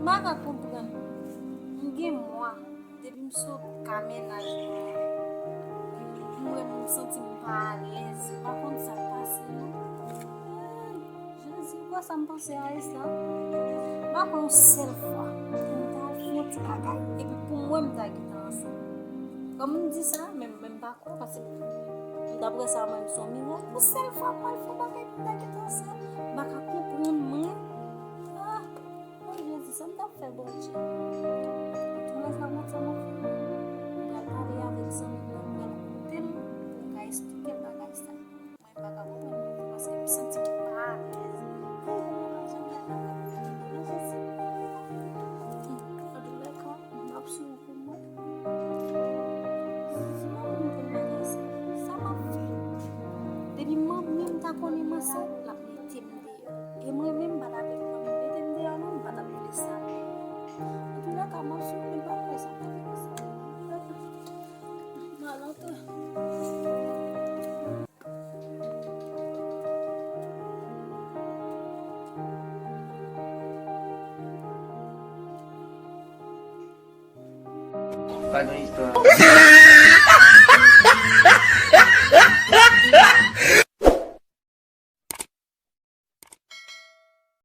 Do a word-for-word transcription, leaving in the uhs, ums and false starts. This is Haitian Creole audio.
M pa ka konprann. M gen mwa depi m sot ka mennaj mwen. M wè m santi m pa alèz. M pa konn sa k pase non. Jezi, ou kwè sa m panse a Esla? M pa kwè yon sèl fwa pou m ta al fè yon ti bagay epi pou m wè m ta gentan ansanm. Kòm m di sa, men, men m pa kwè paske m ta pran sa mwen m se yon mirak. Yon sèl fwa m al fè yon bagay pou m ta gentan ansanm. M pa ka konprann mwen. Ah, oh Jezi, sa m t ap fè Bondye? Tou lè sa mwen sa m ap fè. M pral pale avèk zanmi m nan, m pral koute l pou m ka esplike l bagay sa. Mwen pa ka konprann mwen paske m santi m pa alèz. Mwen pa janm gen bagay pou mwen nan Jezi. Antoulèka, m ap sou pou mwen. Si mwen menm konn bagay sa, sa m ap fè? Depi manmi m ta konnen m ansent, l ap mete m deyò. E mwen menm, m pa t ap vle manmi m mete m deyò non, m pa t ap vle sa. Antoulèka, m ap sou pou mwen, m pa kwè sa m t ap fè sa. M al antre. Pa gen istwa.